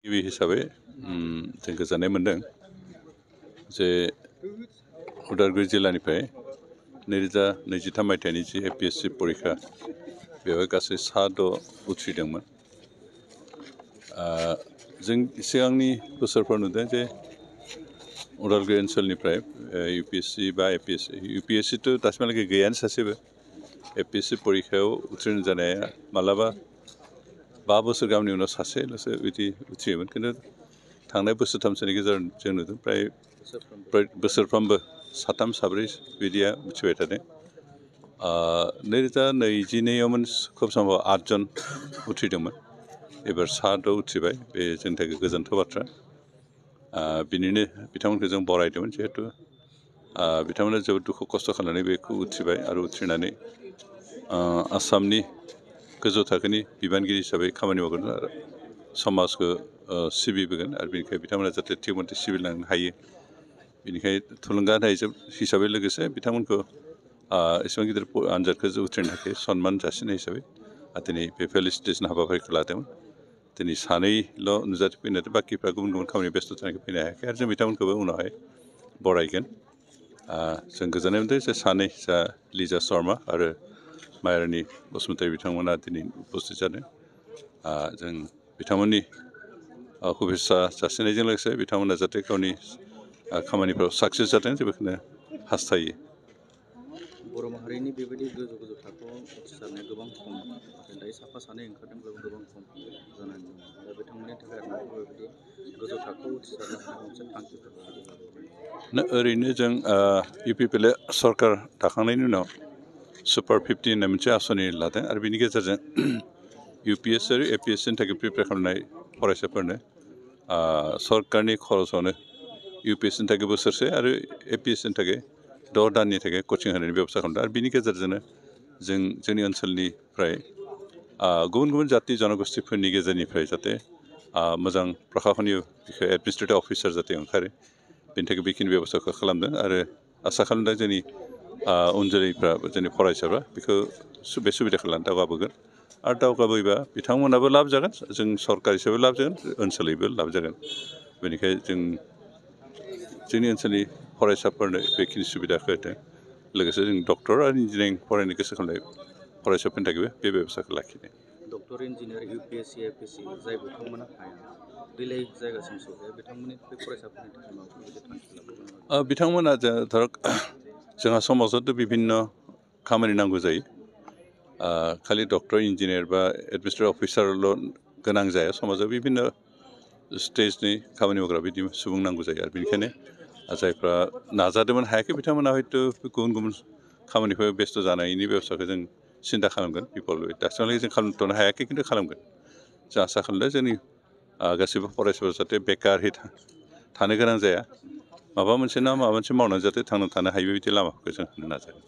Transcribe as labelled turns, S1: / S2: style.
S1: गिबि हिसाबै जों गोजोननाय मोन्दों जे उदालगुरि जिल्लानिफ्राय 2023 मायथाइनि जि APSC परिखा बेवहाय गासै 6 उथ्रिदोंमोन। जों सिगांनि बोसोरफ्राव नुदों जे उदालगुरि ओनसोलनिफ्राय UPSC बा APSC UPSC दासिमहालागै गैयानो सासेबो APSC परिखायाव उथ्रिनो जानाया मालाबा 5 बोसोर गाहामनि उनाव सासेल'सो बिदि उथ्रियोमोन। खिन्थु थांनाय बोसोरथामसोनि गेजेराव जों नुदों फ्राय बोसोरफ्रोमबो 3 4 बिदिया उथ्रिबाय थादों। 2022आवमोन खोब सम्भब 8 जन उथ्रिदोंमोन। एबार 6 उथ्रिबाय, बे जोंनि थाखाय गोजोनथाव बाथ्रा। बिनिनो बिथांमोनखौ जों बरायदोंमोन, जिहेतु बिथांमोना जोबोद दुखु खस्थ' खालामनानै बेखौ उथ्रिबाय आरो उथ्रिनानै आसामनि गोजौ थाखोनि बिबानगिरि हिसाबै खामानि मावगोन आरो समाजखौ सिबिबोगोन आरो बेनिखायनो बिथांमोना जाहाथे थिग मथे सिबिलांनो हायो, बेनिखायनो थुलुंगा होनाय हिसाबै लोगोसे बिथांमोनखौ एसेबां गिदिर आनजादखौ उथ्रिनो थाखाय सन्मान जासिनाय हिसाबै दिनै बे फेलिसिटेसन हाबाफारिखौ लादोंमोन। दिनै 2ल' नुजाथिफैनाय, बाखिफ्रा गुबुन गुबुन खामानि बेस्थ' जानायखौ फैनो हायाखै आरो जों बिथांमोनखौबो उनावहाय बरायगोन। जों गोजोननाय मोनदों जे 2 जा लिजा शर्मा आरो मायारानि बसुमतारी बिथांमोना दिनै उपस्थित जादों। जों बिथांमोननि शुभेच्छा जासिनायजों लोगोसे बिथांमोना जाहाथे गावनि खामानिफ्राव साक्सेस जाथों जों बेखौनो हास्थायो।
S2: बर' माहारिनि बेबायदि गोजौ गोजौ थाखोआव उथ्रिसारनाया गोबां खम, नाथाय दायो साफा सानै ओंखारदोंब्लाबो गोबां खम जानानै दङ। दा बिथांमोननि थाखाय माबाफोर बेबायदि गोजौ थाखोआव उथ्रिसारनो हानाय मोनसे थांखिफोर
S1: ओरैनो जों UPPL सरकार दाखांनायनि उनाव सुपार 50 होननाय मोनसे आसनि लादों आरो बिनि गेजेरजों UPSC आरो APSCनि थाखाय प्रिपेयार खालामनाय फरायसाफोरनो सरकारनि खरसावनो UPSCनि थाखाय बोसोरसे आरो APSCनि थाखाय 6 दाननि थाखाय कचिं होनायनि बेब'स्था खालामदों आरो बिनि गेजेरजोंनो जोंनि ओनसोलनिफ्राय गुबुन गुबुन जाति जनगोष्ठीफोरनि गेजेरनिफ्राय जाहाथे मोजां प्रखाखनीय एडमिनिस्ट्रेटिभ अफिसार जाहाथे ओंखारो, बेनि थाखाय बेखिनि बेब'स्थाखौ खालामदों आरो आसा खालामदों जोंनि उन जोलैफ्रा, जोंनि फरायसाफ्रा बेखौ बे सुबिदाखौ लानो दावगाबोगोन आरो दावगाबोयोबा बिथांमोनाबो लाब जागोन, जों सरकार हिसाबै लाब जागोन, ओनसोलैबो लाब जागोन। बेनिखायनो जों जोंनि ओनसोलनि फरायसाफोरनो बेखिनि सुबिदाखौ होदों। लोगोसे जों डक्टर आरो इन्जिनियारिं फरायनो गोसो खालामनाय फरायसाफोरनि थाखायबो बे बेब'स्थाखौ लाखिदों।
S2: डक्टर, इन्जिनियार, UPSC, APSC जाय बिथांमोना हाया, डिले जायगासिम सहैया, बिथांमोननि बे फरायसाफोरनि थाखाय माबाफोर बिदि थांखि लाबावगोन?
S1: बिथांमोना जोंहा समाजावथ' बिभिन्न खामानि नांगौ जायो। खालि डक्टर, इन्जिनियार बा एडमिनिस्ट्रेटिभ अफिसारल' गोनां जाया, समाजाव बिभिन्न स्टेजनि खामानि मावग्रा बिदि सुबुं नांगौ जायो आरो बेनिखायनो जायफ्रा नाजादोंमोन हायाखै बिथांमोना हयथ' गुबुन गुबुन खामानिफोर बेस्थ' जानायनि बेब'स्थाखौ जों सिन्था खालामगोन। दासिमहालागै जों खालामथ'नो हायाखै, खिन्थु खालामगोन। जों आसा खालामदों जोंनि गासैबो फरायसाफोरा जाहाथे बेकारहै थानो गोनां जाया, माबा मोनसे ना माबा मोनसे मावनानै जाहाथे थांना थानो हायो, बेबायदि लामाफोरखौ जों होनो नाजागोन।